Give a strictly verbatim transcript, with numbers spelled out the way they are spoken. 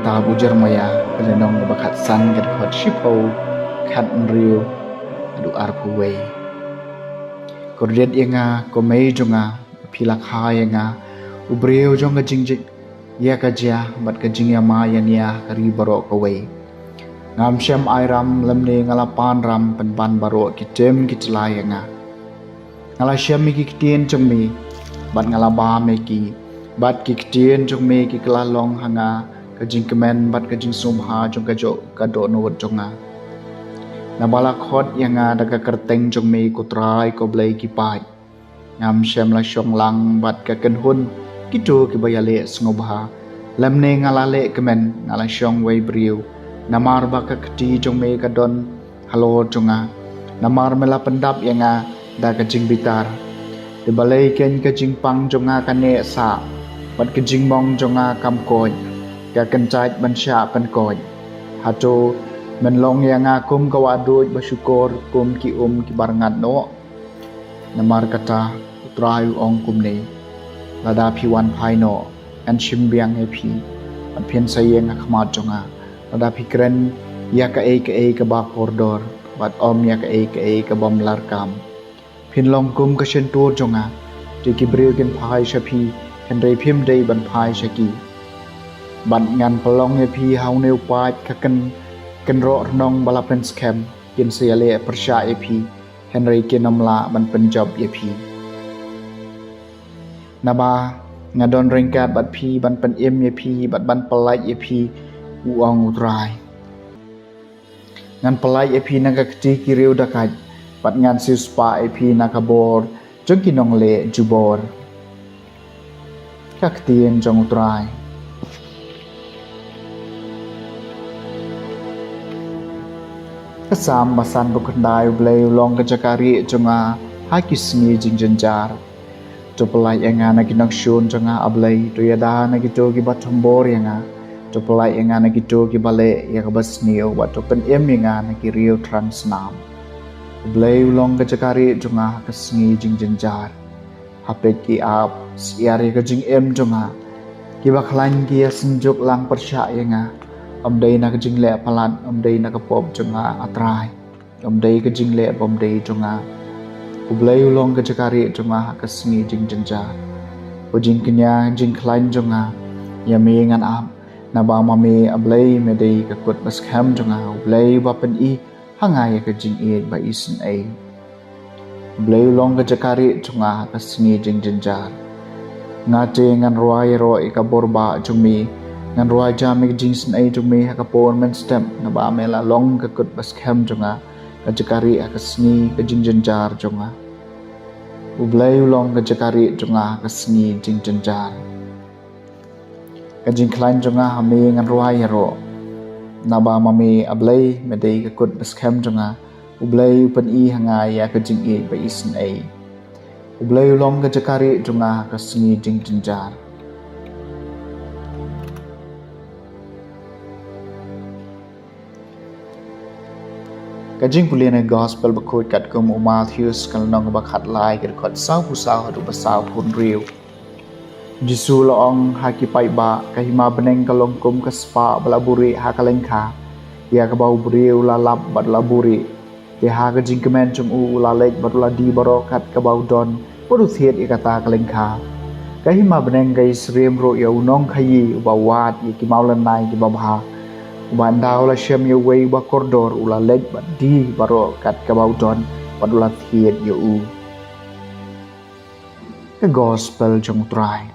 Kitab u Jeremiah, ka lynnong ba khatsan, ka dkhot shiphew, khathynriew haduh arphew wei. Kordit ïa nga, ko mei jong nga, phi la kha ïa nga, u briew jong ka jingjia, ïa ka jia bad ka jingïamai ïa nia ha ka ri baroh kawei. Ngam shym ai ram lymne nga la pan ram pynban baroh ki tim ki tla ïa nga. Nga la shem ïa ki ktien jong me bad nga la bam ïa ki, bad ki ktien jong me ki la long ha nga ka jingkmen bad ka jingsngewbha jong ka jong ka dohnud jong nga. Naba la khot ïa nga da ka kyrteng jong me, ko Trai, ko Blei ki paid. Ngam shym la shong lang bad ka kynhun kito kiba ïaleh sngewbha, lymne nga la leh kmen, nga la shong wei briew. Namar ba ka kti jong me ka don halor jong nga, namar me la pyndap ïa nga da ka jingbitar. Te balei keiñ ka jingpang jong nga ka neh sah, bad ka jingmong jong nga kam koit, ka kyntait ban shah pynkoit? Hato men long ïa nga kum ka wahduid ba shukor, kum ki um kiba rngat noh? Namar kata u Trai u ong kumne: Lada phi wan phai noh, ngan shim biang ïa phi, bad phin sa ïeng ha khmat jong nga. Lada phi kren ïa kaei kaei kaba kordor, bad ym ïa kaei kaei ka bym larkam, phin long kum ka shyntur jong nga. Te ki briew kin phai sha phi, hynrei phim dei ban phai sha ki. Bad ngan pynlong ïa phi ha une u paid ka kyn, kynroh rnong ba la pynskhem. Kin sa ïaleh pyrshah ïa phi, hynrei kin ym lah ban pynjop ïa phi. Naba nga don ryngkat bad phi ban pynim ïa phi bad ban pyllait ïa phi, u ong u Trai. Ngan pyllait ïa phi na ka kti ki riewdakaid, bad ngan siewspah ïa phi na ka bor jong ki nongleh jubor. Ka ktien jong u Trai. Ka Salm ba sanphew khyndai. U Blei u long ka jaka rieh jong nga ha ki sngi jingjynjar. To pyllait ïa nga na ki nongshun jong nga, A Blei, to ïada na kito kiba thombor ïa nga. To pyllait ïa nga na kito kiba leh ïa kaba sniew, bad to pynim ïa nga na ki riew thrang snam. U Blei u long ka jaka rieh jong nga ha ka sngi jingjynjar. Ha peit ki ap syiar ïa ka jingim jong nga. Kiba khlaiñ ki ïasynjuk lang pyrshah ïa nga. Ym dei na ka jingleh palat, ym dei na ka pop jong nga, A Trai. Ym dei ka jingleh bym dei jong nga. U Blei u long ka jaka rieh jong nga ha ka sngi jingjynjar. Ka jingkñia jingkhlaiñ jong nga, ïa me ngan ap. Naba ma me, A Blei, me dei ka kut ba skhem jong nga. U Blei uba pyni ha nga ïa ka jingïeit ba isynei. U Blei u long ka jaka rieh jong nga ha ka sngi jingjynjar. Nga te ngan rwai ïaroh ïa ka bor bah jong me. Ngan rwai jam ïa ka jingsynei jong me ha ka por mynstep, naba me la long ka kut ba skhem jong nga, ka jaka rieh ha ka sngi ka jingjynjar jong nga. U Blei u long ka jaka rieh jong nga ha ka sngi jingjynjar. Ka jingkhlaiñ jong nga ha me ngan rwai ïaroh. Naba ma me, A Blei, me dei ka kut ba skhem jong nga. U Blei u pyni ha nga ïa ka jingïeit ba isynei. U Blei u long ka jaka rieh jong nga ha ka sngi jingjynjar. Ka jingpule na Gospel bakhuid katkum u Mathaios, ka lynnong ba khatlai, ka dkhot sawphew saw haduh ba sawphew hynriew. Jisu u la ong ha ki paidbah: Ka hima bneng ka long kum ka spah ba la buhrieh ha ka lyngkha, ïa kaba u briew u la lap bad u la buhrieh. Te ha ka jingkmen jong u, u la leit bad u la die baroh kat kaba u don, bad u thied ïa kata ka lyngkha. Ka hima bneng ka ïasyriem ruh ïa u nongkhaïi uba wad ïa ki mawlynnai kiba bha. Uba ynda u la shem ïa uwei uba kordor, u la leit bad die baroh kat kaba u don, bad u la thied ïa u. Ka Gospel jong u Trai.